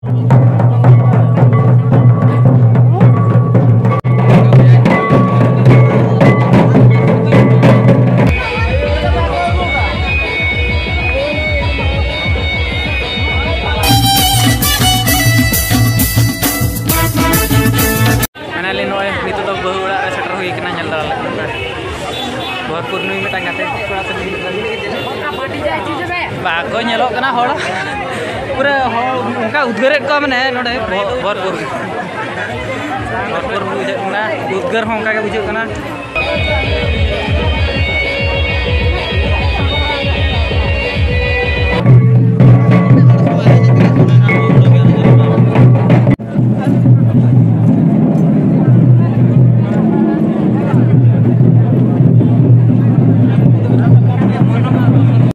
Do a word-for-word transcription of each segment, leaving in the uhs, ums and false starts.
Finally ᱱᱚᱜᱼᱚᱭ ᱱᱤᱛᱚᱜ ᱫᱚ ᱵᱟᱹᱦᱩ ᱚᱲᱟᱜ ᱨᱮ ᱥᱮᱴᱮᱨ ᱦᱩᱭ ᱠᱟᱱᱟ, ᱧᱮᱞ ᱫᱟᱲᱮᱭᱟᱜ ᱠᱟᱱᱟ᱾ ᱵᱷᱚᱨᱯᱩᱨ ᱱᱩᱭ ᱢᱤᱫᱴᱟᱝ ᱜᱟᱛᱮ ᱠᱚᱲᱟ ᱥᱟᱶᱛᱮ ᱵᱟᱠᱚ ᱧᱮᱞᱚᱜ ᱠᱟᱱᱟ ᱦᱚᱲ, ᱯᱩᱨᱟᱹ ᱦᱚᱲ ᱚᱱᱠᱟ ᱩᱫᱽᱜᱟᱹᱨᱮᱫ ᱠᱚᱣᱟ, ᱢᱟᱱᱮ ᱱᱚᱰᱮ ᱵᱷᱚ-, ᱵᱷᱚᱨᱯᱩᱨ, ᱵᱷᱚᱨᱯᱩᱨ ᱵᱩᱡᱷᱟᱹᱜ ᱠᱟᱱᱟ, ᱩᱫᱽᱜᱟᱹᱨ ᱦᱚᱸ ᱚᱱᱠᱟ ᱜᱮ ᱵᱩᱡᱷᱟᱹᱜ ᱠᱟᱱᱟ᱾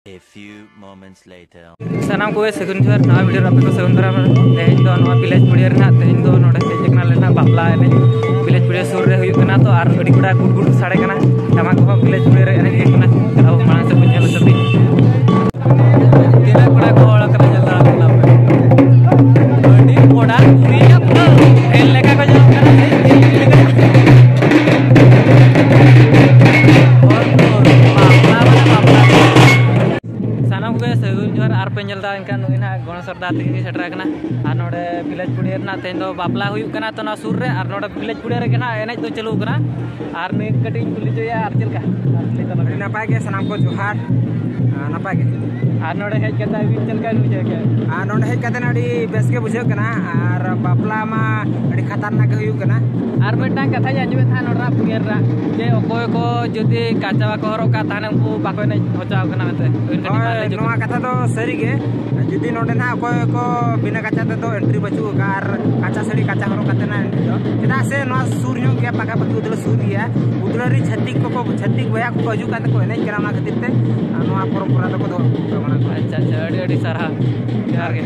A few moments later. ᱥᱟᱱᱟᱢ ᱠᱚᱜᱮ ᱥᱟᱹᱜᱩᱱ ᱡᱚᱦᱟᱨ, ᱱᱟᱣᱟ ᱵᱷᱤᱰᱤᱭᱳ ᱨᱮ ᱟᱯᱮ ᱠᱚ ᱥᱟᱹᱜᱩᱱ ᱫᱟᱨᱟᱢ᱾ ᱛᱮᱦᱮᱧ ᱫᱚ ᱱᱚᱣᱟ ᱵᱷᱤᱞᱮᱡᱽ ᱯᱩᱲᱤᱭᱟᱹ ᱨᱮᱱᱟᱜ, ᱛᱮᱦᱮᱧ ᱫᱚ ᱱᱚᱰᱮ ᱦᱮᱡ ᱟᱠᱟᱱᱟ ᱞᱮ ᱱᱟᱜ ᱵᱟᱯᱞᱟ ᱮᱱᱮᱡ᱾ ᱵᱷᱤᱞᱮᱡᱽ ᱯᱩᱲᱤᱭᱟᱹ ᱥᱩᱨ ᱨᱮ ᱦᱩᱭᱩᱜ ᱠᱟᱱᱟ ᱛᱚ, ᱟᱨ ᱟᱹᱰᱤ ᱠᱚᱲᱟ ᱜᱩᱰ ᱜᱩᱰ ᱥᱟᱰᱮ ᱠᱟᱱᱟ, ᱴᱟᱢᱟᱠ ᱠᱚᱦᱚᱸ ᱵᱷᱤᱞᱮᱡᱽ ᱯᱩᱲᱤᱭᱟᱹ ᱨᱮ ᱮᱱᱮᱡ ᱦᱩᱭᱩᱜ ᱠᱟᱱᱟ᱾ ᱟᱵᱚ ᱢᱟᱲᱟᱝ ᱥᱮᱫ ᱵᱚᱱ ᱧᱮᱞ ᱦᱚᱪᱚ ᱯᱮ᱾ ᱛᱤᱱᱟᱹᱜ ᱠᱚᱲᱟ ᱠᱚ ᱦᱚᱲ ᱠᱟᱱᱟ, ᱧᱮᱞ ᱫᱟᱲᱮᱭᱟᱜ ᱠᱟᱱᱟ ᱯᱮ᱾ ᱟᱹᱰᱤ ᱠᱚᱲᱟ ᱠᱩᱲᱤ ᱯᱩᱨᱟᱹ ᱯᱷᱮᱱ ᱞᱮᱠᱟ ᱠᱚ ᱧᱮᱞᱚᱜ ᱠᱟᱱᱟ᱾ ᱵᱟᱯᱞᱟ ᱢᱟᱱᱮ ᱵᱟᱯᱞᱟ᱾ ᱥᱟᱱᱟᱢ ᱠᱚᱜᱮ ᱥᱟᱹᱜᱩᱱ ᱡᱚᱦᱟᱨ᱾ ᱟᱨ ᱯᱮ ᱧᱮᱞ ᱮᱫᱟ, ᱮᱱᱠᱷᱟᱱ ᱱᱩᱭ ᱱᱟᱦᱟᱜ ᱜᱚᱱᱮᱥ ᱥᱚᱨᱫᱟᱨ ᱛᱤᱠᱤᱱ ᱜᱮ ᱥᱮᱴᱮᱨ ᱟᱠᱟᱱᱟ᱾ ᱟᱨ ᱱᱚᱰᱮ ᱵᱷᱤᱞᱮᱡᱽ ᱯᱩᱲᱤᱭᱟᱹ ᱨᱮᱱᱟᱜ ᱛᱮᱦᱮᱧ ᱫᱚ ᱵᱟᱯᱞᱟ ᱦᱩᱭᱩᱜ ᱠᱟᱱᱟ, ᱛᱚ ᱱᱚᱣᱟ ᱥᱩᱨ ᱨᱮ᱾ ᱟᱨ ᱱᱚᱰᱮ ᱵᱷᱤᱞᱮᱡᱽ ᱯᱩᱲᱤᱭᱟᱹ ᱨᱮᱜᱮ ᱱᱟᱦᱟᱜ ᱮᱱᱮᱡ ᱫᱚ ᱪᱟᱹᱞᱩ ᱟᱠᱟᱱᱟ᱾ ᱟᱨ ᱱᱩᱭ ᱠᱟᱹᱴᱤᱡ ᱤᱧ ᱠᱩᱞᱤ ᱦᱚᱪᱚᱭᱟ, ᱟᱨ ᱪᱮᱫ ᱞᱮᱠᱟ? ᱟᱨ ᱞᱟᱹᱭ ᱛᱟᱞᱟᱝ ᱢᱮ᱾ ᱟᱹᱰᱤ ᱱᱟᱯᱟᱭ ᱜᱮ, ᱥᱟᱱᱟᱢ ᱠᱚ ᱡᱚᱦᱟᱨ᱾ ᱟᱨ ᱱᱟᱯᱟᱭ ᱜᱮ᱾ ᱟᱨ ᱱᱚᱰᱮ ᱦᱮᱡ ᱠᱟᱛᱮ ᱟᱹᱵᱤᱱ ᱪᱮᱫ ᱞᱮᱠᱟ ᱵᱤᱱ ᱵᱩᱡᱷᱟᱹᱣ ᱠᱮᱫᱟ? ᱟᱨ ᱱᱚᱰᱮ ᱦᱮᱡ ᱠᱟᱛᱮ ᱟᱹᱰᱤ ᱵᱮᱥ ᱜᱮ ᱵᱩᱡᱷᱟᱹᱜ ᱠᱟᱱᱟ᱾ ᱟᱨ ᱵᱟᱯᱞᱟ ᱢᱟ ᱟᱹᱰᱤ ᱠᱷᱟᱛᱟᱨᱱᱟᱠ ᱜᱮ ᱦᱩᱭᱩᱜ ᱠᱟᱱᱟ᱾ ᱟᱨ ᱢᱤᱫᱴᱟᱝ ᱠᱟᱛᱷᱟᱧ ᱟᱸᱡᱚᱢᱮᱫ ᱛᱟᱦᱮᱸᱫ ᱱᱚᱰᱮᱱᱟᱜ ᱯᱩᱲᱤᱭᱟᱹ ᱨᱮᱱᱟᱜ, ᱡᱮ ᱚᱠᱚᱭ ᱠᱚ ᱡᱩᱫᱤ ᱠᱟᱪᱟ ᱵᱟᱠᱚ ᱦᱚᱨᱚᱜ ᱠᱟᱜ, ᱛᱟᱦᱚᱞᱮ ᱩᱱᱠᱩ ᱵᱟᱠᱚ ᱮᱱᱮᱡ ᱦᱚᱪᱚ ᱟᱠᱚ ᱠᱟᱱᱟ ᱢᱮᱱᱛᱮ᱾ ᱟᱹᱵᱤᱱ ᱠᱟᱹᱴᱤᱡ ᱢᱟ ᱦᱳᱭ, ᱞᱟᱹᱭ ᱧᱚᱜ ᱱᱚᱣᱟ ᱵᱤᱱ᱾ ᱠᱟᱛᱷᱟ ᱫᱚ ᱥᱟᱹᱨᱤ ᱜᱮ᱾ ᱡᱩᱫᱤ ᱱᱚᱰᱮ ᱱᱟᱦᱟᱜ ᱚᱠᱚᱭ ᱠᱚ ᱵᱤᱱᱟᱹ ᱠᱟᱪᱟ ᱛᱮᱫᱚ ᱮᱱᱴᱨᱤ ᱵᱟᱹᱪᱩᱜ ᱟᱠᱟᱫᱼᱟ, ᱟᱨ ᱠᱟᱪᱟ ᱥᱟᱹᱲᱤ ᱠᱟᱪᱟ ᱦᱚᱨᱚᱜ ᱠᱟᱛᱮ ᱱᱟᱜ ᱮᱱᱴᱨᱤ ᱫᱚ, ᱪᱮᱫᱟᱜ ᱥᱮ ᱱᱚᱣᱟ ᱥᱩᱨ ᱧᱚᱜ ᱜᱮᱭᱟ, ᱯᱟᱠᱟᱯᱟᱠᱤ ᱩᱫᱽᱲᱟ ᱥᱩᱨ ᱜᱮᱭᱟ᱾ ᱩᱫᱽᱲᱟ ᱨᱮ ᱪᱷᱟᱹᱛᱤᱠ ᱠᱚᱠᱚ, ᱪᱷᱟᱹᱛᱤᱠ ᱵᱚᱭᱦᱟ ᱠᱚᱠᱚ ᱦᱤᱡᱩᱜ ᱠᱟᱱ ᱛᱮᱠᱚ ᱮᱱᱮᱡ ᱠᱟᱱᱟ, ᱚᱱᱟ ᱠᱷᱟᱹᱛᱤᱨ ᱛᱮ ᱱᱚᱣᱟ ᱯᱚᱨᱚᱢᱯᱚᱨᱟ ᱫᱚᱠᱚ ᱫᱚᱦᱚ ᱟᱹᱜᱩ ᱟᱠᱟᱫᱟ᱾ ᱟᱪᱪᱷᱟ, ᱟᱪᱪᱷᱟ, ᱟᱹᱰᱤ ᱟᱹᱰᱤ ᱥᱟᱨᱦᱟᱣ᱾ ᱡᱚᱦᱟᱨ ᱜᱮ᱾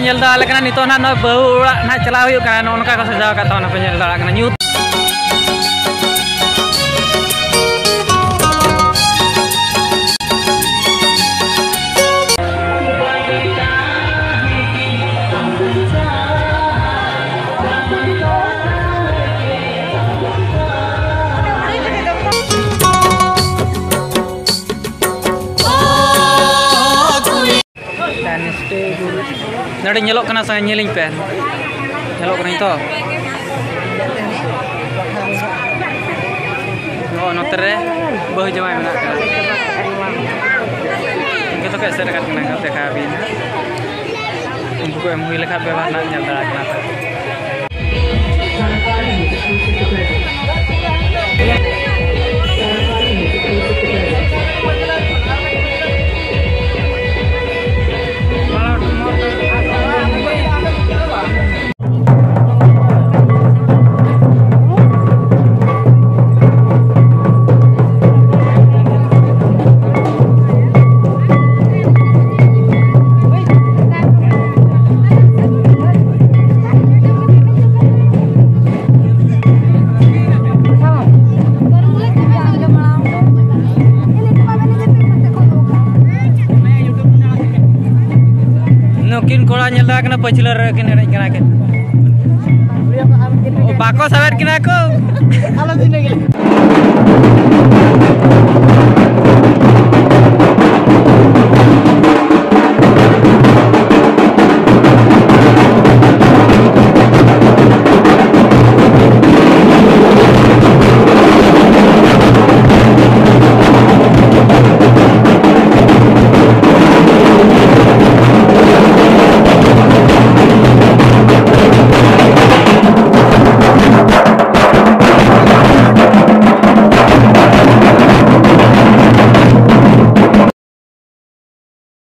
ᱧᱮᱞ ᱫᱚ ᱟᱞᱮ ᱠᱟᱱᱟ ᱱᱤᱛᱚᱜ ᱱᱟᱦᱟᱜ ᱱᱚᱜᱼᱚᱭ ᱵᱟᱹᱦᱩ ᱚᱲᱟᱜ ᱱᱟᱦᱟᱜ ᱪᱟᱞᱟᱣ ᱦᱩᱭᱩᱜ ᱠᱟᱱᱟ᱾ ᱱᱚᱜᱼᱚ ᱱᱚᱝᱠᱟ ᱠᱚ ᱥᱟᱡᱟᱣ ᱟᱠᱟᱫ ᱛᱟᱵᱚᱱᱟ ᱯᱮ ᱧᱮᱞ ᱫᱟᱲᱮᱭᱟᱜ ᱠᱟᱱᱟ ᱧᱩᱛ᱾ ᱱᱚᱰᱮ ᱧᱮᱞᱚᱜ ᱠᱟᱱᱟ ᱥᱮ? ᱧᱮᱞᱤᱧ ᱯᱮ, ᱧᱮᱞᱚᱜ ᱠᱟᱹᱱᱟᱹᱧ ᱛᱚ᱾ ᱱᱚᱜᱼᱚ ᱱᱚᱛᱮ ᱨᱮ ᱵᱟᱹᱦᱩ ᱡᱟᱶᱟᱭ ᱢᱮᱱᱟᱜ ᱠᱚᱣᱟ᱾ ᱡᱚᱛᱚ ᱠᱚ ᱮᱥᱮᱫ ᱟᱠᱟᱫ ᱠᱟᱱᱟ, ᱫᱮᱠᱷᱟᱣ ᱟᱹᱵᱤᱱ ᱦᱟᱸᱜ᱾ ᱩᱱᱠᱩ ᱠᱚ ᱮᱢ ᱦᱩᱭ ᱞᱮᱠᱷᱟᱱ ᱵᱮᱵᱷᱟᱨ ᱱᱟᱜ ᱧᱮᱞ ᱫᱟᱲᱮᱭᱟᱜ ᱠᱟᱱᱟ ᱯᱮ᱾ ᱱᱩᱠᱤᱱ ᱠᱚᱲᱟ ᱧᱮᱞ ᱫᱟ ᱠᱟᱱᱟ, ᱯᱟᱹᱪᱷᱞᱟᱹ ᱨᱮ ᱠᱤᱱ ᱮᱱᱮᱡ ᱠᱟᱱᱟ ᱠᱤᱱ᱾ ᱵᱟᱠᱚ ᱥᱟᱵᱮᱫ ᱠᱤᱱᱟ ᱠᱚ᱾